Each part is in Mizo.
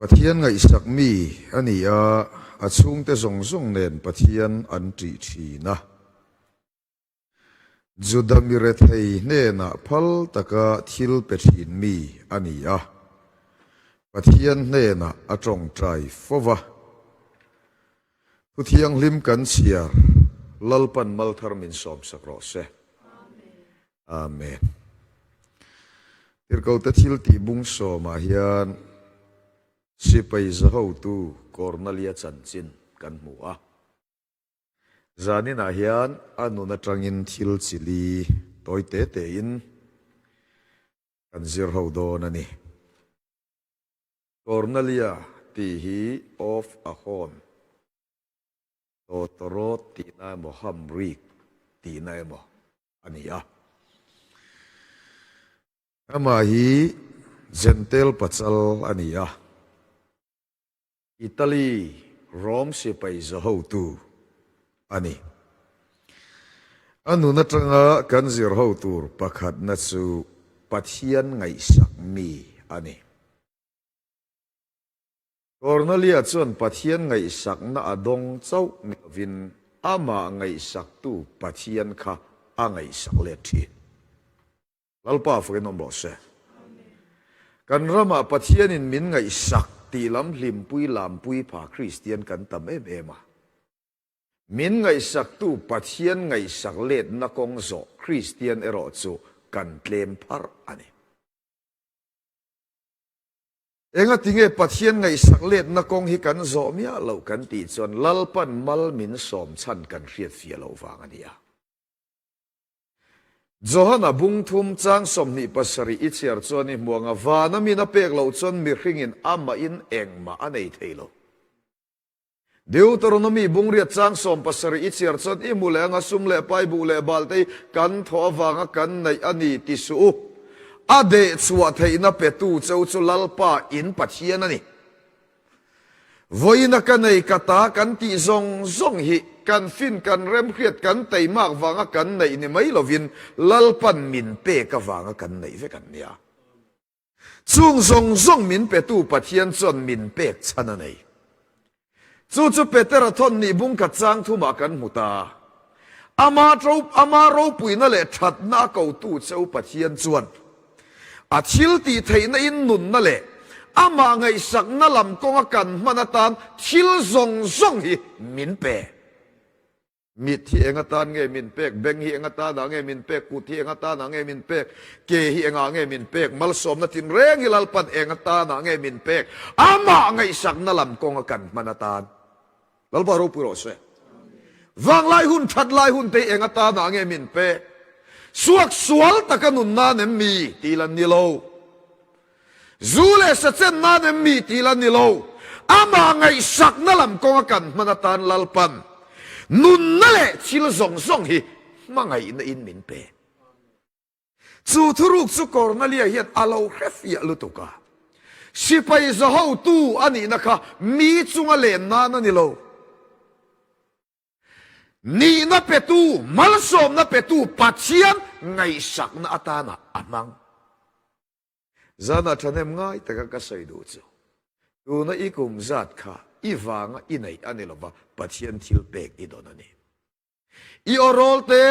Pathian ngaihsak mi a ni a, a chhungte zawng zawng nen Pathian an ṭih ṭhin a. Juda mi rethei hnenah phal taka thil pe ṭhin mi a ni a, Pathian hnenah a ṭawngṭai fo va. Thu thianghlim kan chhiar, Lalpan malthar min sawmsak rawh se. Amen. Tirhkohte thil tih bung sawmah hian sipai zahotu Kornalia chanchin kan hmu a. Zaninah hian a nun atangin thil chili tawi te tein kan zir ho dawn a ni. Kornalia tih hi of a horn. Tawtawrawt tihna emaw hamrik tihna emaw a ni a. Amah hi Jentail pachal a ni a. Italy Rome sipai zahotu a ni. A nun atanga kan zir ho tur pakhatna chu Pathian ngaihsak mi a ni. Kornelia chuan Pathian ngaihsakna a dawng chauh ni lovin amah ngaihsaktu Pathian kha a ngaihsak let thin. Lalpa fakin awm rawh se. Kan ramah Pathianin min ngaihsak tih lam hlimpui lampui pha Kristian kan tam em em a. Min ngaihsaktu Pathian ngaihsak letna kawng zawh Kristian erawh chu kan tlem pharh a ni. Engatinge Pathian ngaihsak letna kawng hi kan zawh miah loh kan tih chuan Lalpan mal min sawm chhan kan hriat fiah loh vang a ni a. Johana bung thum chang 27 i chhiar chuan i hmuang a, Vana min a pek loh chuan mihringin amahin engmah a nei thei lo. Deuteronomy bungriat chang 70 i chhiar chuan i hmu leh anga sum leh pai buh leh bal te hi kan thawh avanga kan neih a ni ti suh u. A deh chhuah theihna petu cheu chu Lalpa in Pathian a ni. Vawiina ka nei ka ta kan tih zawng zawng hi kan fin kan remhriat kan teimak vanga kan neih ni mai lovin Lalpan min pek avanga kan neih vek an nia. Chung zawng zawng min petu Pathian chuan min pek chhan a nei. Chu chu Petera thawn nih bung khat chang thumah kan hmu ta. Ama ama ropuina leh thatna a kotu cheu Pathian chuan a thil tih theihna in nunna leh amah ngaihsakna lam kawnga kan hman atan thil zawng zawng hi min pe. Mit hi eng atan nge min pek, beng hi eng atanah nge min pek, kut hi eng atanah nge min pek, ke hi engah nge min pek, malsawmna tinreng hi Lalpan eng atanah nge min pek, amah ngaihsakna lam kawnga kan hman atan. Lalpa ropui rawh se. Vanglai hun, that lai hun te hi eng atanah nge min pek? Suak sual taka nun nan em mi? Tih lan ni lo. Zu leh sa chen nan em mi tih la ni lo. Amah ngaihsakna lam kawnga kan hman atan Lalpan nunna leh thil zawng zawng hi hmangaihna in min pe. Chu thuruk chu Kornalia hian a lo hre fiah lutuk a. Sipai zahotu a nihna kha mi chunga len nan a ni lo. Nihna petu, malsawmna petu Pathian ngaihsakna atana a hmang. Zanah thahnem ngai taka ka sawi duh chu, tuna i kum zat kha i vanga i neih a ni lova, Pathian thil pek i dawn a ni. I awrawl te,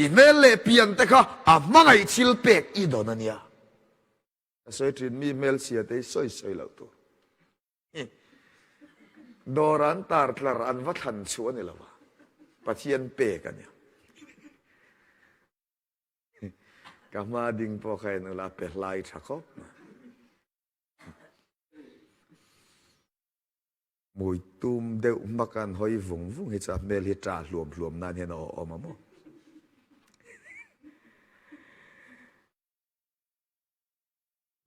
i hmel leh pian te kha a hmangaih thil pek i dawn a nia. Ka sawi thin, mi hmelchhia te hi sawi sawi loh tur. Dawr an tar tlar an va thlan chhuah a ni lova, Pathian pek a nia. Ka hma ding pawh kha en ula pe hlai tha khawp mai. Hmui tum deuh hmak an hawi vung vung hi chu a hmel hi ṭah hluam hluam nan hian a awm a maw.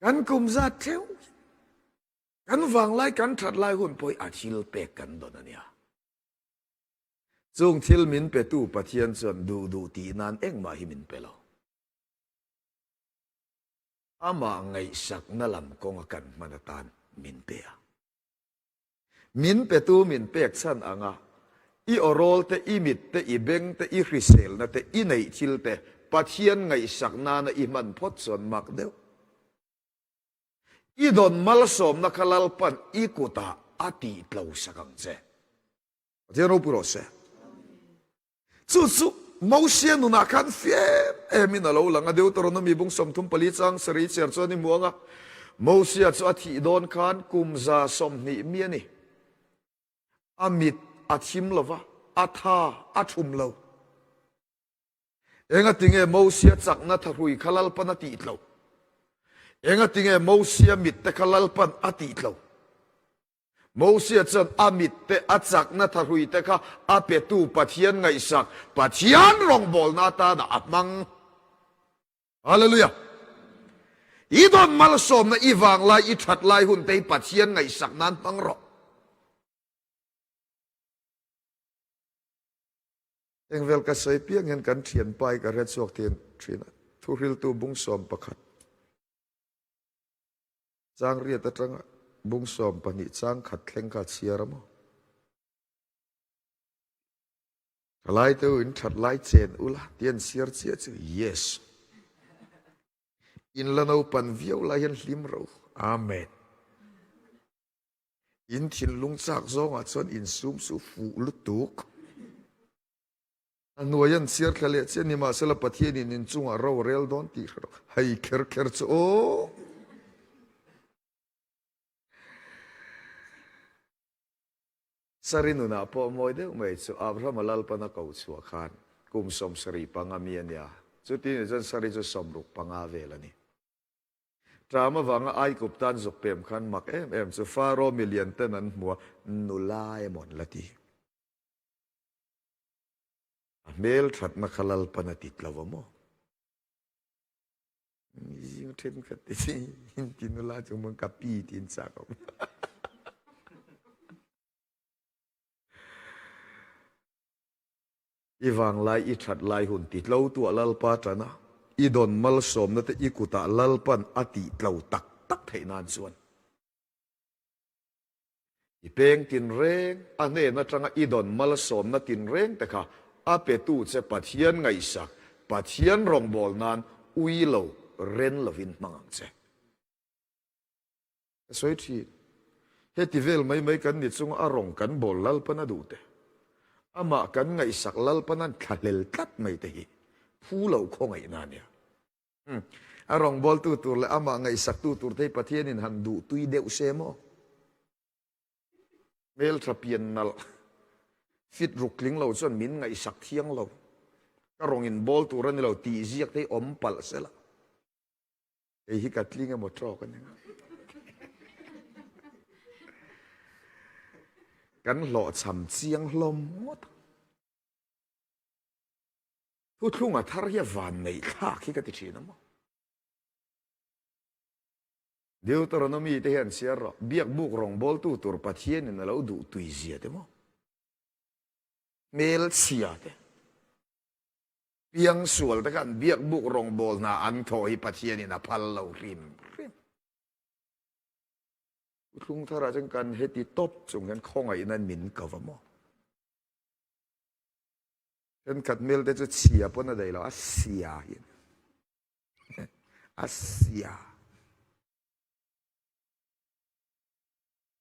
Kan kum zat theuh kan vanglai kan that lai hun pawh hi a thil pek kan dawn a nia. Chung thil min petu Pathian chuan duh duh tih nan engmah hi min pe lo. Amah ngaihsakna lam kawnga kan hman atan min pe a. Min petu min pek chhan anga i awrawl te, i mit te, i beng te, i hriselna te, i neih thil te Pathian ngaihsak nana i hman phawt chuan mak deuh. I dawn malsawmna kha Lalpan i kutah a tihtlo sak ang che. Pathian ropui rawh se. Chu chu Mosia nunah khan fiam emin a lo lang a, Deuteronomy bung 34 chang sarih chhiar chuan i hmu ang a, Mosia chu a thih dawn khan kum 120 mi a ni. A mit a thim lo va, a tha a thum lo. Engatinge Mosia chakna thahrui kha Lalpan a tihtloh? Engatinge Mosia mitte kha Lalpan a tihtloh? Mosia chuan a mitte, a chakna thahrui te kha a petu Pathian ngaihsak, Pathian rawngbawlna atana a hmang. Hallelujah! I dawn malsawmna, i vanglai, i that lai hun te hi Pathian ngaihsak nan hmang rawh. Engvel ka sawi piang hian kan thianpa hi ka hre chhuak thin thin a, thuhriltu bung 11 chang riat atanga bung 12 chang khat thleng kha a chhiar a maw? Thalai te u in that lai chen ula tih an chhiar chiah chu yes. In la naupan viau lai hian hlim ro. Amen. In thinlung chak zawngah chuan insum su fuh lutuk. A hnuai an chhiar thla leh chiah nimahsela Pathianin in chungah ro a rel dawn tih hre rawh. Hei kher kher chu aw. Sari nunah pawh mawi deuh mai chu Abrahama Lalpan a ko chhuah khan kum 75 mi a nia. Chuti ni chuan Sari chu 65 vel a ni. Ṭam avanga Aikup tan zuk pem khan mak em em chu Faro milian ten an hmu a, nula emaw an la ti. A hmel ṭhatna kha Lalpan a ti tlo a maw? Zing ṭhenkhat te chu inti nula chung pawn ka pi tiin chak a awm. I vanglai i that lai hun ti tlo tuah Lalpa tan a, i dawn malsawmna te i kutah Lalpan a tih tlo tak tak theih nan chuan i peng tinreng a hnen atanga i dawn malsawmna tinreng te kha a petu che Pathian ngaihsak, Pathian rawngbâwl nan ui lo ren lovin hmang ang che. Ka sawi thin. Heti vel mai mai kan ni chunga a rawng kan bawl Lalpan a duh te, amah kan ngaihsak Lalpan an thlahlel tlat mai te hi phu lo khawngaihna a nia. Umm, a rawng bawltu tur leh amah ngaihsaktu tur te hi Pathianin han duh tui deuh se maw? Hmeltha pian nalh fit ruk tling lo chuan min ngaihsak thiang lo, ka rawngin bawl tur a ni lo tih ziak te hi awm palh sela. Hei hi ka tling emaw tawk a ni nga. Kan hlawhchham chiang hlawm ngawt ang. Thuthlunga thar hi a van neih thlak hi ka ti thin a maw. Deuteronomy te hian chhiar rawh, biakbuk rawngbawltu tur Pathianin a lo duh tui zia te maw. Hmelchhia te. Piangsual te khan biakbuk rawngbâwl hna an thawh hi Pathianin a phal lo hrim hrim. Thuthlung tharah chuan kan heti tawp chung hian khawngaihna min ko va maw? Thenkhat hmel te chu chhia pawn a daih lo, a sia hi a ni. A sia.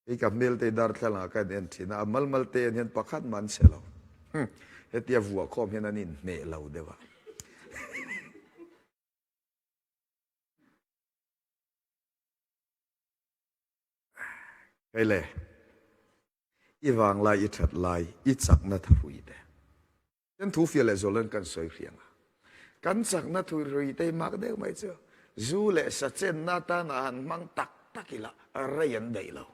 Hei ka hmel te darthlalang ah ka in en thin a, a mal mal te en hian pakhat mah an chhe lo. Hetia vuah khawm hian an inhneh lo deuh a. Hei le, i vanglai i that lai i chakna thahrui te. Kan thu fiah leh zual in kan sawi hriang a. Kan chakna thahrui te hi mak deuh mai chu zu leh sa chenna atana han hmang tak tak ila rei an daih lo.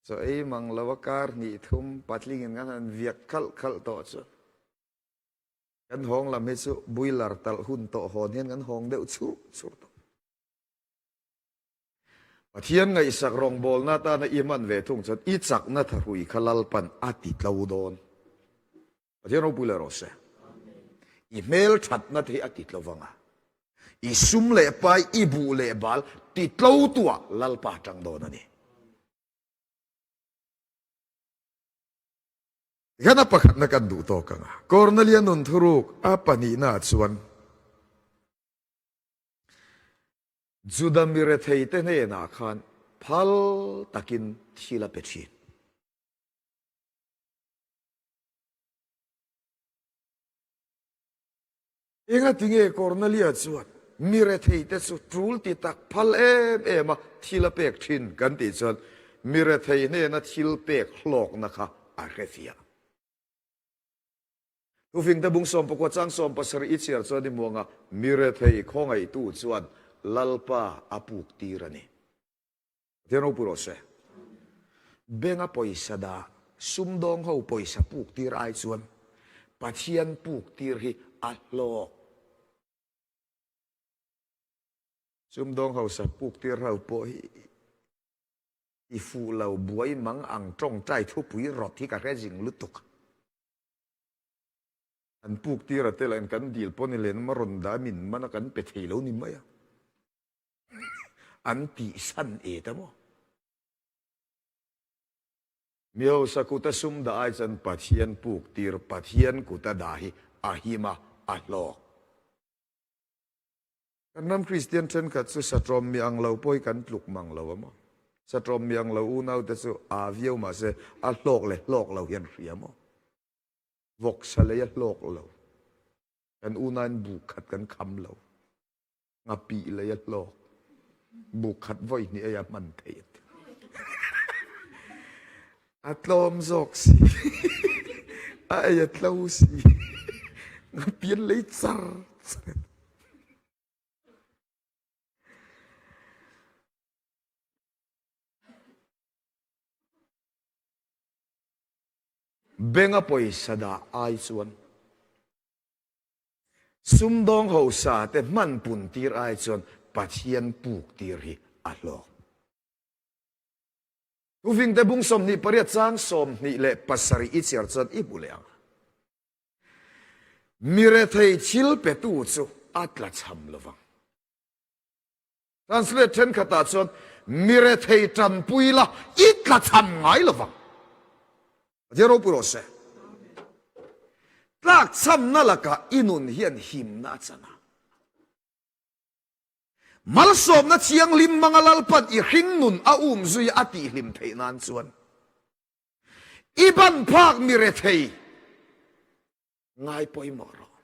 Chaw ei mang lo a kar hnih thum patlingin kan han viak khalh khalh tawh chu kan hawng lam hi chu boiler talh hun tawh hawn hian kan hawng deuh chur chur tawh. Pathian ngaihsak rawngbawlna atana i hman ve thung chuan i chakna thahrui kha Lalpan a ti tlo dawn. Pathian ropui leh rawh se. I hmel thatna te hi a ti tlo vang a. I sum leh pai, i buh leh bal ti tlo tuah Lalpa tang dawn a ni. Tikhan a pakhatna kan duh tawk ang a. Kornelia nun thuruk a pahnihna ah chuan. Juda mi retheite hnenah khan phal takin thil a pe thin. Engatinge Kornelia chuan mi retheite chu tul ti tak phal em em a thil a pek thin kan tih chuan mi rethei hnena thil pek hlawkna kha a hrefiah. Thufingte bung sawmpakua chang sawmpasarih i chhiar chuan i muanga mi rethei khawngaihtu chuan Lalpa a puk tir a ni. Pathian ropui rawh se. Benga pawisa dah sumdawng ho pawisa puk tir ai chuan Pathian puk tir hi a hlawk. Sumdawng hausa puk tir ho pawh hi i fuh lo buai mang ang tawngtai thupui rawt hi ka hre zing lutuk. An puk tir a tel in kan dil pawh ni len ma rawn dah min man a kan pe thei lo ni mai a. An tih san e ta maw. Mi hausa kuta sum dah ai chuan Pathian puk tir Pathian kuta dah hi a him a, a hlawk. Kan ram Kristian thenkhat chu satawm mi ang lo pawh hi kan tluk mang lo a maw? Satawm mi ang lo unaute chu aa viau mahse a hlawk leh hlawk lo hian hria maw? Vawksa lei a hlawk lo. Kan unain buk khat kan kham lo. Ngapih lei a hlawk. Buk khat vawi hnih ei a hman theih a ti. A tlawm zawk si. A ei a tlo si. Ngapih an lei char char. Benga pawisa dah ai chuan sumdawng hosa te hman pun tir ai chuan Pathian puk tir hi a hlawk. Tuvingte bung 28 chang 27 i chhiar chuan i hmu leh ang. Mi rethei thil petu chu a tlachham lovang. Translate thenkhatah chuan mi rethei tanpui la i tlachham ngai lovang. Pathian ropui rawh se. Tlakchhamna lakah i nun hian himna a chan a. Malsawmna thianghlim hmanga Lalpan i hringnun a umzui a tihhlim theih nan chuan i ban phak mi rethei ngai pawimawh rawh.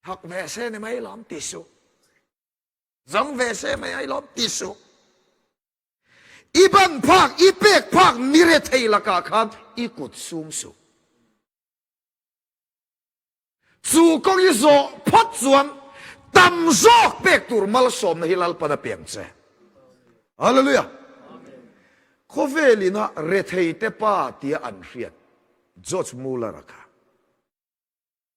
Thawk ve se ni mai lawm ti suh. Zawng ve se mai ai lawm ti suh. I ban phak, i pek phak mi rethei lakah khan i kut sum suh. Chu kawng i zawh phawt chuan tam zawk pek tur malsawmna hi Lalpan a peng che. Hallelujah! Khawvel ina retheite pa tia an hriat George Muller-a kha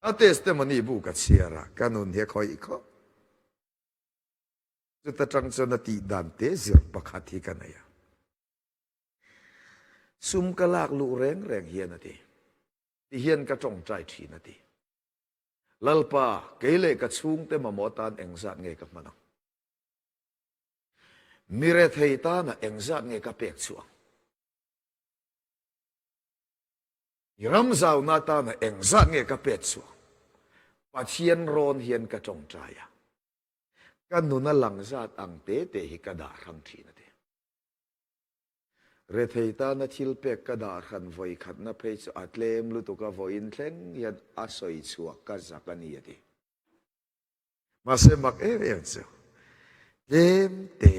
a testimony bu ka chhiar a, ka nun hi a khawih khawp. Chuta tang chuan a tih dan te zir pakhat hi ka nei a. Sum ka lak luh reng reng hian a ti. Ti hian ka tawngtai thin a ti. Lalpa, kei leh ka chhungte mamawh atan engzat nge ka hman ang? Mi rethei tana engzat nge ka pek chhuah ang? I ram zauna tana engzat nge ka pek chhuah ang? Pathian rawn hian ka tawngtai a, ka nuna lang zat ang te te hi ka dah hrang thin a ti. Rethei tana thil pek ka dah hran vawi khatna phei chu a tlem lutuk a vawiin thleng hian a sawi chhuah ka zak a ni a ti. Mahse mak em em chu tlem te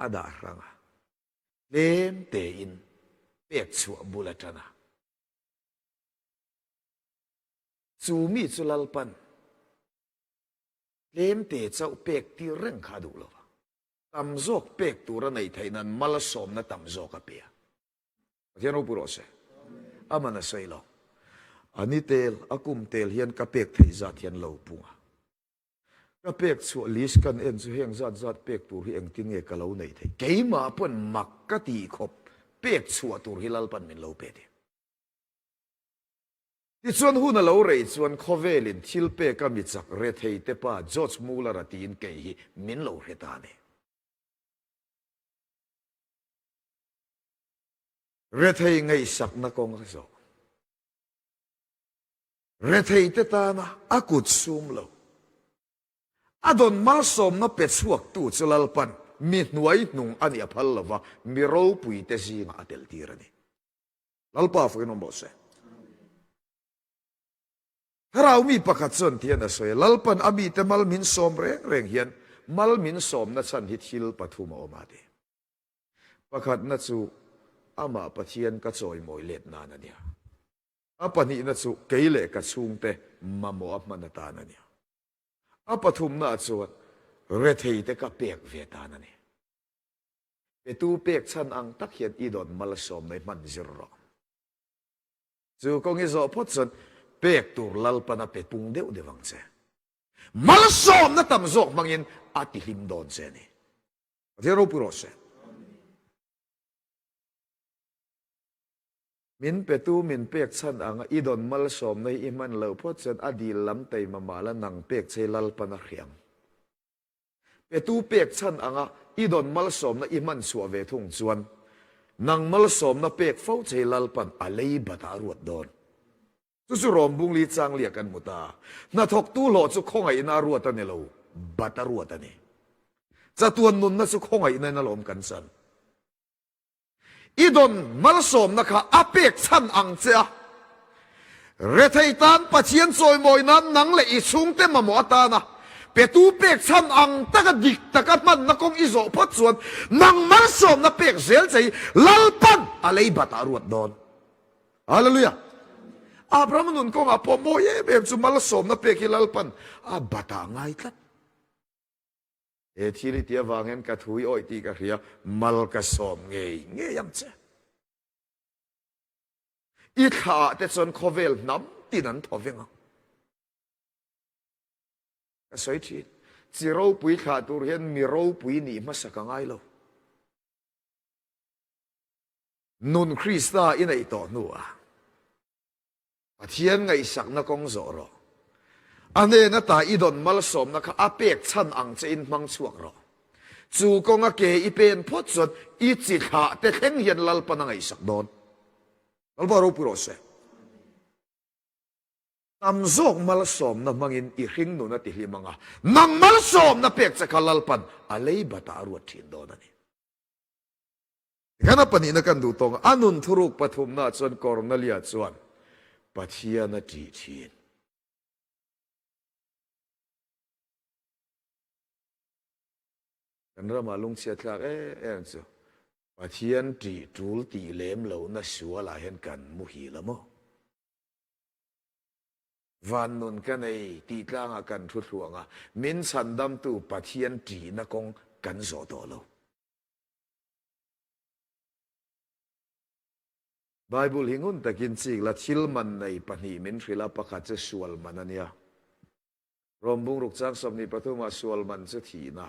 a dah hrang a, tlem tein pek chhuah bul a tan a. Chu mi chu Lalpan tlem te chauh pek tir reng kha a duh lo va. Tam zawk pek tur a neih theih nan malsawmna tam zawk a pe a. Pathian ropui rawh se. Aman a sawi lo. A ni tel, a kum tel hian ka pek theih zat hian lo pung a. Ka pek chhuah list kan en chu heng zat zat pek tur hi engtin nge ka lo neih theih? Keimah pawn mak ka tih khawp pek chhuah tur hi Lalpan min lo pe tih. Tichuan hun a lo rei chuan khawvelin thil peka mi chak retheite pa George Muller-a tiin kei hi min lo hre ta a ni. Rethei ngaihsakna kawng a zawh. Retheite tana a kut sum lo. A dawn malsawmna pe chhuaktu chu Lalpan mi hnuaihnung a nih a phal lova, mi ropuite zingah a teltir a ni. Lalpa fakin awm rawh se. Thlarau mi pakhat chuan tihian a sawi a, Lalpan a mite mal min sawm reng reng hian mal min sawmna chhan hi thil pathum a awm a ti. Pakhatna chu amah Pathian ka chawimawi let nan a nia. A pahnihna chu kei leh ka chhungte mamawh a hman atan a nia. A pathumnaah chuan retheite ka pek ve tan a ni. Petu pek chhan ang tak hian i dawn malsawmna i hman zir rawh. Chu kawng i zawh phawt chuan pek tur Lalpan a pe pung deuh deuh ang che. Malsawmna tam zawk hmangin a tihlim dawn che a ni. Pathian ropui rawh se. Min petu min pek chhan anga i dawn malsawmna hi i hman loh phawt chuan a dil lam taima mah la nang pek che Lalpan a hriam. Petu pek chhan anga i dawn malsawmna i hman chhuah ve thung chuan nang malsawmna pek fo che Lalpan a lei batah a ruat dawn. Chu chu Rom bungli changlia kan hmu ta. Hnathawktu hlawh chu khawngaihna a ruat a ni lo, bat a ruat a ni. Chatuan nunna chu khawngaihna in alawm kan chan. I dawn malsawmna kha a pek chhan ang che a. Rethei tan Pathian chawimawi nan nang leh i chhungte mamawh atana petu pek chhan ang taka dik taka hmanna kawng i zawh phawt chuan nang malsawmna pek zel che hi Lalpan a lei batah a ruat dawn. Hallelujah! Abrahama nun kawngah pawh mawi em em chu malsawmna pek hi Lalpan a batah a ngai tlat. He thil i ti avang hian ka thu i awih tih ka hria, mal ka sawm ngei ngei ang che. I thla ah te chuan khawvel hnam tin an thaw veng ang. Ka sawi thin, chi ropui thlah tur hian mi ropui nih hmasa ka ngai lo. Nun Krista i neih tawh hnuah Pathian ngaihsakna kawng zawh rawh. A hnen ata i dawn malsawmna kha a pek chhan ang che in hmang chhuak rawh. Chu kawnga ke i pen phawt chuan i chi thlah te thleng hian Lalpan a ngaihsak dawn. Lalpa ropui rawh se. Tam zawk malsawmna hmangin i hring nun a ti hlim ang a, nang malsawmna pek che kha Lalpan a lei batah a ruat thin dawn a ni. Tikhan a pahnihna kan duh tawng a, a nun thuruk pathumnaah chuan Kornelia chuan Pathian a ṭih ṭhin. Kan ramah lungchhiat thlak em em chu Pathian ṭih ṭul tih lem lohna sualah hian kan muhil a maw? Van nun ka nei tih tlangah kan thu thluang a, min chhandamtu Pathian ṭihna kawng kan zawh tawh lo. Bible hi ngun takin chik la, thil man nei pahnih min hrilh a, pakhat chu sual man a nia. Rom bungruk chang 23 ah sual man chu thihna.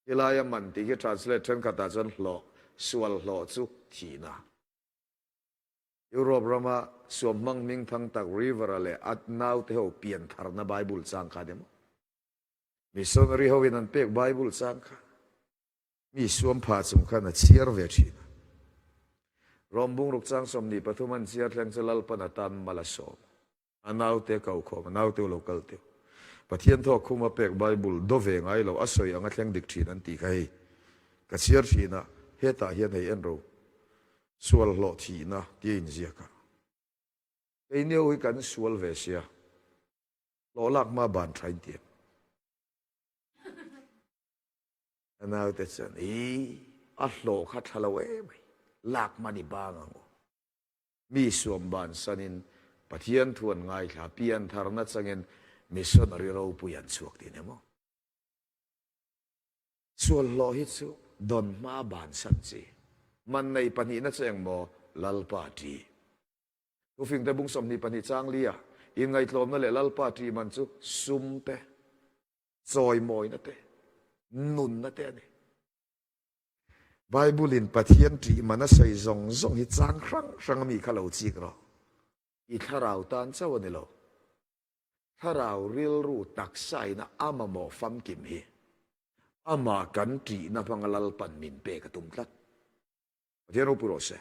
Tilaia man tih khi translate thenkhatah chuan hlawh, sual hlawh chu thihna. Europe rama suamhmang hmingthang tak Rivera leh a naute ho piantharna Bible chang kha a ni maw? Missionary hoin an pek Bible chang kha. Mi suam phah chung khan a chhiar ve thin a. Rom bungruk chang 23 an chhiar thleng chu Lalpan a tan mal a sawm. A naute a ko khawm, a naute u lo kal teuh. Pathian thawk khum a pek Bible do ve ngai lo, a sawi ang a thleng dik thin an tih kha hei ka chhiar thin a, hetah hian hei en ro sual hlawh thihna tia inziak a. Keini ho hi kan sual ve sia, hlawh lak hma ban tha in ti em? A naute chuan, Ii, a hlawh kha tha lo emai, lak hman i bang ang u. Mi suam bansanin Pathian thu an ngaithla, piantharna changin missionary ropui an chhuak tih emaw. Sual hlawh hi chu dawn hma bansan chi. Man nei pahnihna chu engmaw Lalpa ṭi. Thufingte bung 22 chang lia inngaihtlawmna leh Lalpa ṭi man chu sum te, chawimawina te, nunna te a ni. Bible-in Pathian ṭih man a sawi zawng zawng hi chang hrang hrang ami kha lo chik rawh. I thlarau tan chauh a ni lo. Thlarau rilru taksaina a mamawh famkim hi amah kan ṭihna hmanga Lalpan min pek a tum tlat. Pathian ropui rawh se.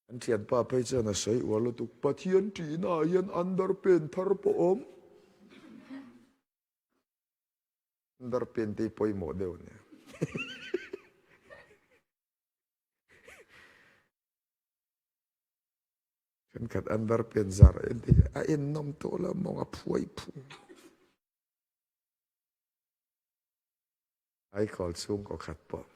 Kan thianpa phei chuan a sawi uar lutuk, Pathian ṭihnaah hian underpant thar pawh awm. Underpant te hi pawimawh deuh ania. Thenkhat underpant zar a en te hi a en nawm tawh lo mawng a phuai phung. Aikawl chhungkaw khat pawh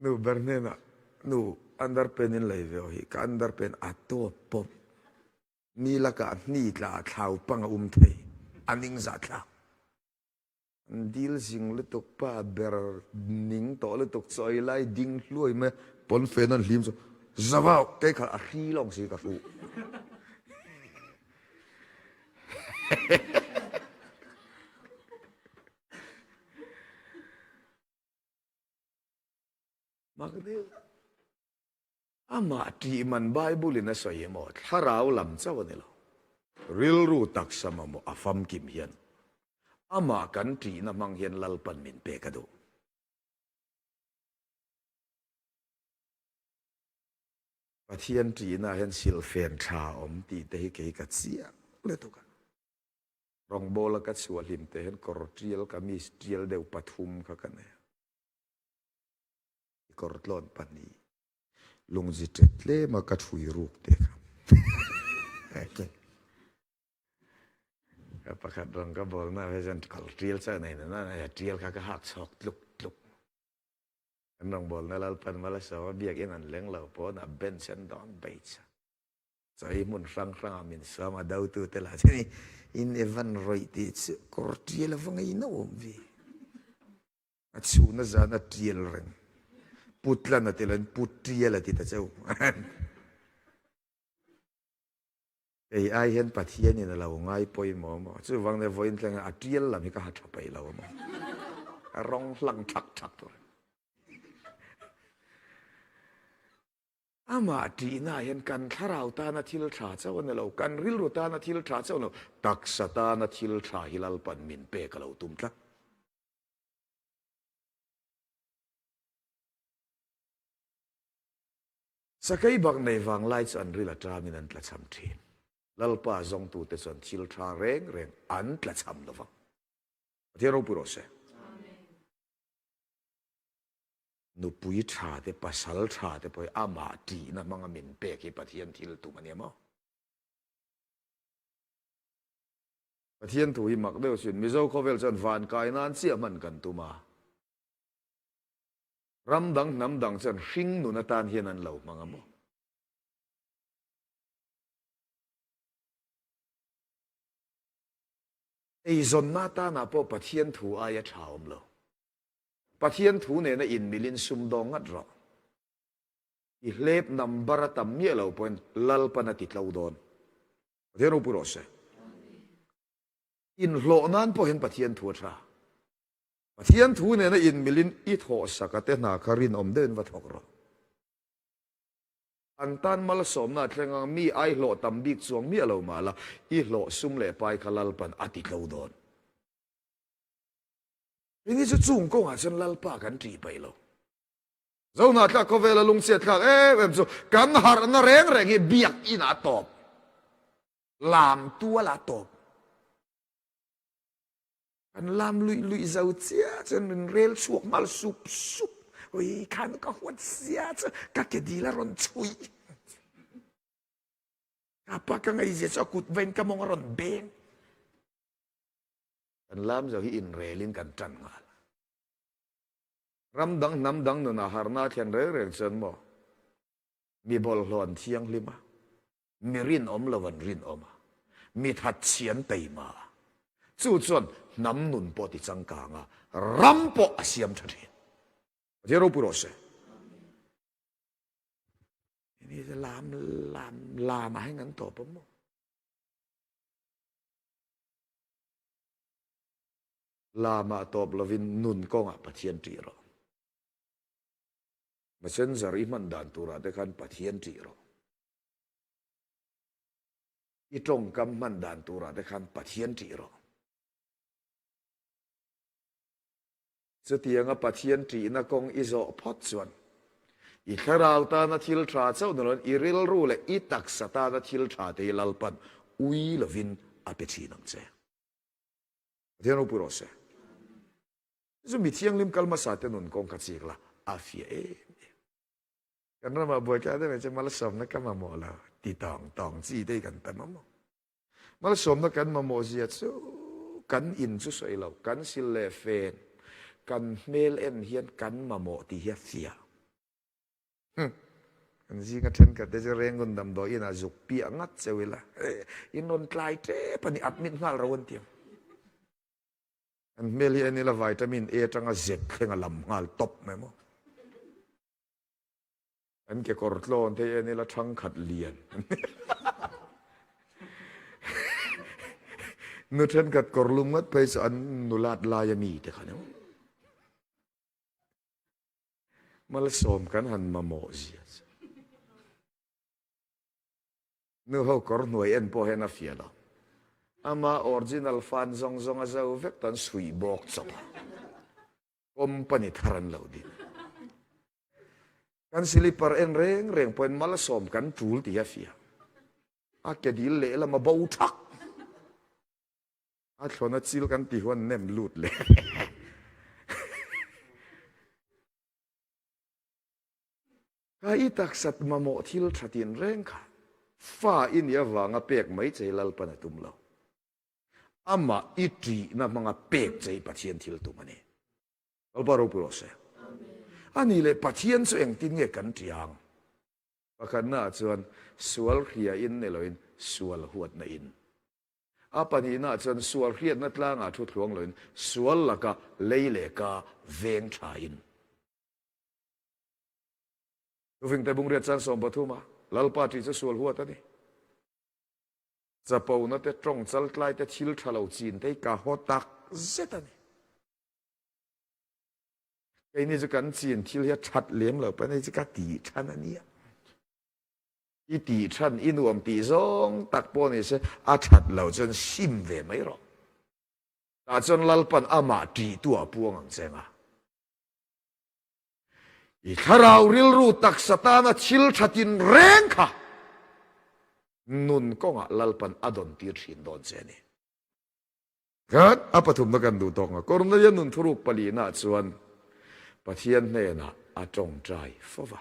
Nu ber hnenah nu underpant in lei ve aw hi ka underpant a tawp pawp. Mi lakah hni tla a thlau pang a um thei a ning zah thlak. An dil zing lutuk pa ber ning tawh lutuk chawi lai ding hluai mai pawnfen an hlim chu zavau kei kha a hri lawng si ka hruh. Mak deuh. Amah ṭih man Bible in a sawi emaw thlarau lam chauh a ni lo. Rilru taksa mamawh a famkim hian amah kan ṭihna hmang hian Lalpan min pek a duh. Pathian ṭihna hian silhfen ṭha awm tih te hi kei ka chiang lutuk a. Rawngbawla ka chhuah hlim te hian kawr ṭial kamis ṭial deuh pathum kha ka nei a. Kawr tlawn pahnih lungzi ṭet tlem a ka ṭhui ruk te kha. Ka pakhat rawng ka bawl na he chuan kawr ṭial chu a nei na na a ṭial kha ka hak chhawk tluk tluk. Kan rawngbawlna Lalpan mal a sawm a biakinn an leng lo pawn a bench an dawn beih a. Chawi hmun hrang hrangah min sawm a dotute lah chuan in Evan rawih tih chu kawr ṭial a va ngaihna awm ve. A chhun a zan a tial reng. Putlan a ti lo in putial a ti ta cheu. Kei ai hian Pathian in a lo ngai pawimawh maw? Chuvang nia vawiin thleng a tial lam hi ka ha tha peih lo maw? A rawng hlang thak thak tur. Amah ṭihna hian kan thlarau tana thil ṭha chauh a ni lo, kan rilru tana thil ṭha chauh a ni lo, taksa tana thil ṭha hi Lalpan min pek a lo tum tlat. Sakei bak nei vang lai chu an ril aṭangin an tlachham ṭhin. Lalpa zawngtute chuan thil ṭha reng reng an tlachham lo vang. Pathian ropui rawh se. Nupui ṭha te, pasal ṭha te pawh hi amah ṭihna hmanga min pek hi Pathian thil tum a nia maw? Pathian thu hi mak deuh sin. Mizo khawvel chuan van kai nan chiah hman kan tum a. Ram dang hnam dang chuan hring nun atan hian an lo hmang a maw? Eizawnna atanah pawh Pathian thu aia tha awm lo. Pathian thu nena inmilin sumdawng ngat rawh. I hlep number a tam miah lo pawhin Lalpan a ti tlo dawn. Pathian ropui rawh se. Inhlawh nan pawh hian Pathian thu a tha. Pathian thu nena inmilin i thawhsak a te hna kha rinawm deuhin va thawk rawh. An tan malsawmna a thleng ang, mi ai hlawh tam bik chuang miah lo mah la, i hlawh sum leh pai kha Lalpan a ti tlo dawn. Hei chu chung kawngah chuan Lalpa kan ṭih paih lo. Zohnahthlak khawvela lungchhiat thlak em em chu kan harhna reng reng hi biakinn ah a tawp, lam tual ah a tawp. Kan lam luih luih zo chiah chuan min rel chhuak nghal sup sup. Ui khan ka huat sia chu ka ke dil a rawn chhuih. Ka pa ka ngaihzia chu a kut vain ka mawng a rawn beng. Kan lam zo hi inrelin kan tan nghal. Ram dang hnam dang nunah harhna a thlen reng reng chuan maw mi bawlhhlawh an thianghlim a, mi rinawm lo an rinawm a, mi thatchhi an teima a, chu chuan hnam nun pawh ti changkang a, ram pawh a siam tha thin. Pathian ropui rawh se. Lam lam lam ah hian an tawp a maw? Lamah tawp lovin nun kawngah Pathian ṭih rawh. Messenger i hman dan turah te khan Pathian ṭih rawh. I ṭawngkam hman dan turah te khan Pathian ṭih rawh. Chutianga Pathian ṭihna kawng i zawh phawt chuan i thlarau tana thil ṭha chauh ni loin i rilru leh i taksa tana thil ṭha te hi Lalpan ui lovin a pe ṭhin ang che. Pathian ropui rawh se. Chu mi thianghlim kal hmasa te nun kawng kha chik la, a fiah em em. Kan ramah buaithlak deuh mai chu malsawmna ka mamawh lo ti tawng tawng chi te hi kan tam a maw. Malsawmna kan mamawh zia chu kan in chu sawi lo, kan sil leh fen, kan hmel en hian kan mamawh tih hi a fiah. Hum. Kan zinga thenkhat te chu Rengun damdawi inah zuk piah ngat cheu ila, in rawn tlai tep a ni, admit nghal ro an ti ang. An hmel hi en ila vitamin A atanga Z thleng a lam nghal tawp mai maw. An kekawr tlawn te hi en ila thangkhat lian. Nu thenkhat kawr lum ngat phei chu an nulat lai a mi te kha ni maw. Malsawm kan han mamawh zia chu. Nu ho kawr hnuai en pawh hian a fiah lo. Ama original fan zawng zawng a zo vek tan suih bawk chawp a. Company thar an lo din. Kan silipar en reng reng pawhin malsawm kan tul tih a fiah. A ke dil lehlam a bo thak. A thlawna chil kan ti huan nem lut leh. Ka i taksat mamawh thil tha tin reng kha fa i nih avanga pek mai che hi Lalpan a tum lo. Amah i ṭihna hmanga pek che hi Pathian thil tum a ni. Lalpa ropui rawh se. A nih leh Pathian chu engtin nge kan ṭih ang? Pakhatnaah chuan sual hria in ni loin sual huatna in. A pahnihnaah chuan sual hriatna tlangah thu thluang loin sual laka lei leh ka veng thain. Tuvingte bungriat chan 13 a Lalpa ṭih chu sual huat a ni. Chapona te, tawng chaltlai te, thil tha lo chin te hi ka haw tak zet a ni. Keini chu kan chin thil hi a that lem lo pawn hei chu ka tih than a nia. I tih than, i nuam tih zawng tak pawh ni se a that lo chuan sim ve mai rawh. Tah chuan Lalpan amah ṭihtu ah puang ang che nga. I thlarau rilru taksa tana thil tha tinreng kha nun kawngah Lalpan a dawn tir thin dawn che a ni. Khat a pathumna kan duh tawk nga Kornelia nun thuruk palihnaah chuan Pathian hnenah a tawngtai fo va.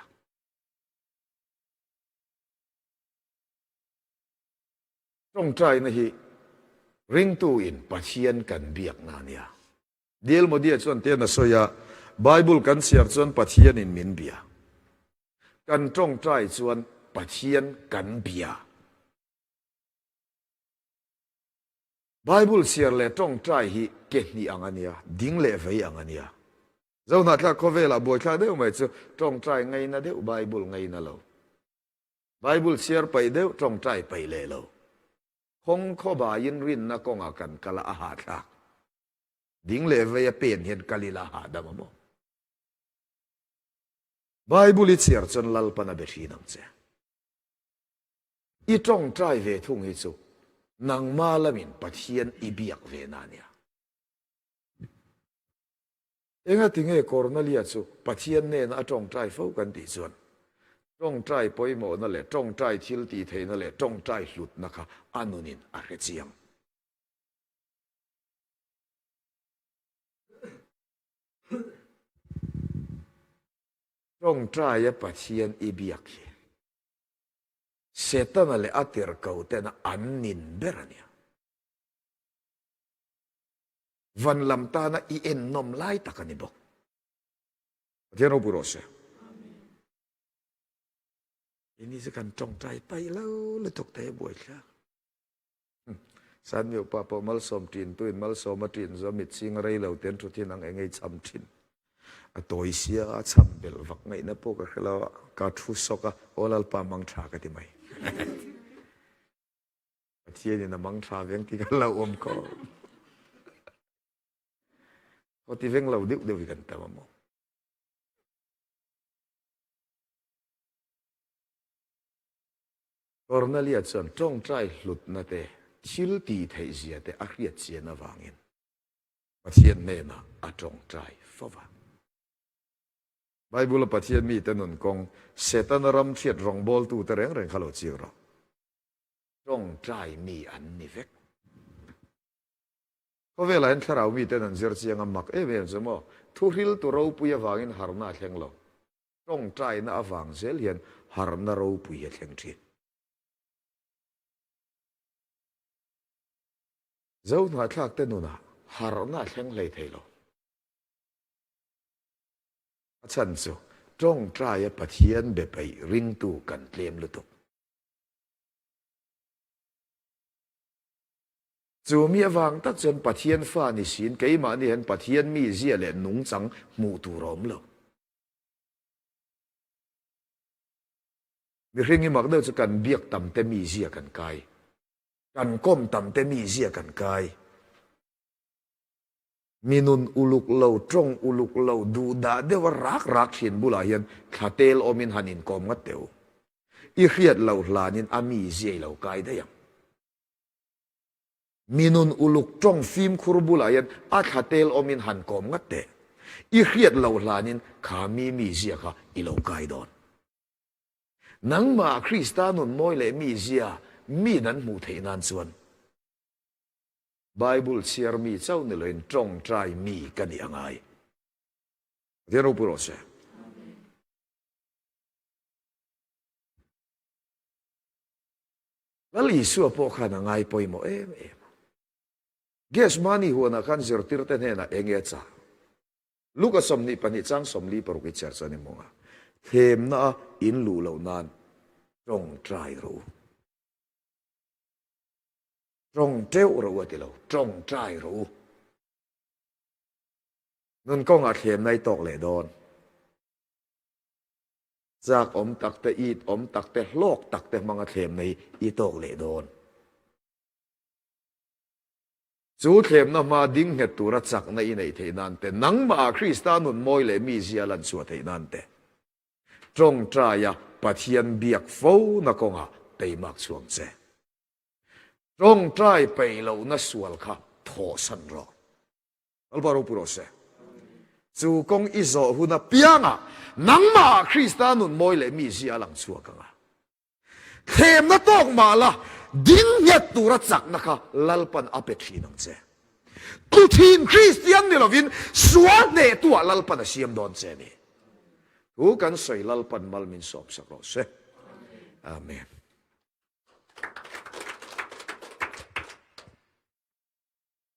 Tawngtaina hi ringtu in Pathian kan biakna a nia. Dil Modia chuan tian a sawi a, Bible kan chhiar chuan Pathianin min bia. Kan tawngtai chuan Pathian kan bia. Bible chhiar leh tawngtai hi ke hnih ang a nia, ding leh vei ang a nia. Zohnahthlak khawvelah buaithlak deuh mai chu tawngtai ngaina deuh Bible ngaina lo. Bible chhiar paih deuh tawngtai paih leh lo. Khawng khawbaiin rinna kawngah kan kal a, a hahthlak. Ding leh vei a pen hian kal ila hahdam a maw? Bible i chhiar chuan Lalpan a be thin ang che. I tawngtai ve thung hi chu nangma lamin Pathian i biak ve na nia. Engatinge Kornelia chu Pathian nena a tawngtai fo kan tih chuan tawngtai pawimawhna leh tawngtai thil tih theihna leh tawngtai hlutna kha a nunin a hre chiang. Tawngtaia Pathian i biak hi Setana leh a tirhko tena an nin ber a nia. Van lam tana i ennawm lai tak a ni bawk. Pathian ropui rawh se. Ini chu kan tawngtai paih lo lutuk te hi buaithlak. San miupa pawh malsawm ṭin tuin malsawm a ṭin zawh mit ching a rei lo ten thu thin ang eng ei cham ṭhin. A tawi sia a cham belh vak ngaihna pawh ka hre lo a, ka thu sawk a, aw Lalpa mang ṭha ka ti mai. Pathianin a mang ṭha veng tih kan lo awm khawp. Aw ti veng lo deuh deuh hi kan tam a maw. Kornelia chuan tawngtai hlutna te, thil tih theih zia te a hriat chian avangin Pathian hnenah a tawngtai fo va. Bible-a Pathian mite nun kawng, Setana ram hriat rawngbawltute reng reng kha lo chik rawh. Tawngtai mi an ni vek. Khawvelah hian thlarau miten an zir chiang a mak em em chu maw? Thuhriltu ropui avangin harhna a thleng lo. Tawngtaina avang zel hian harhna ropui a thleng thin. Zohnahthlak te nunah harhna a thleng hlei thei lo. A chhan chu tawngtaia Pathian be peih ringtu kan tlem lutuk. Chu mi avang tak chuan Pathian fa ni siin keimahni hian Pathian mizia leh nungchang hmuh tur a awm lo. Mihring hi mak deuh chu kan biak tam te mizia kan kai. Kan kawm tam te mizia kan kai. Mi nun uluk lo, tawng uluk lo, duhdah deuha rak rak thin bulah hian thla tel awmin han inkawm ngat teh u. I hriat loh hlanin a mizia i lo kai daih ang. Mi nun uluk tawng fimkhur bulah hian a thla tel awmin han kawm ngat teh. I hriat loh hlanin kha mi mizia kha i lo kai dawn. Nangmah Krista nun mawi leh mizia min an hmuh theih nan chuan Bible chhiar mi chauh ni loin tawngtai mi ka nih a ngai. Pathian ropui rawh se. Lal Isua pawh khan a ngai pawimawh em em a. Gethsemane huanah khan zirtirte hnenah eng nge a chah? Luka 22 chang 46 i chhiar chuan i hmu ang a, Thlemna a in luh loh nan tawngtai rawh u. Tawng teuh rawh u a ti lo, tawngtai rawh u. Nun kawngah thlemna i tawk leh dawn. Chak awm tak te, it awm tak te, hlawk tak te hmanga thlemna hi i tawk leh dawn. Chu thlemna hma ding nghet tura chakna i neih theih nan te, nangmahah Krista nun mawi leh mizia lan chhuah theih nan te, tawngtaia Pathian biak fo na kawngah teimak chhuang che. Tawngtai peih lohna sual kha thawhsan rawh. Lalpa ropui rawh se. Chu kawng i zawh hun apiangah nangmahah Krista nun mawi leh mizia a lang chhuak ang a. Thlemna tawk mah la ding nghet tura chakna kha Lalpan a pe thin ang che. Tlu thin Kristian ni lovin sual hnehtuah Lalpan a siam dawn che a ni. Thu kan sawi Lalpan mal min sawmsak rawh se. Amen.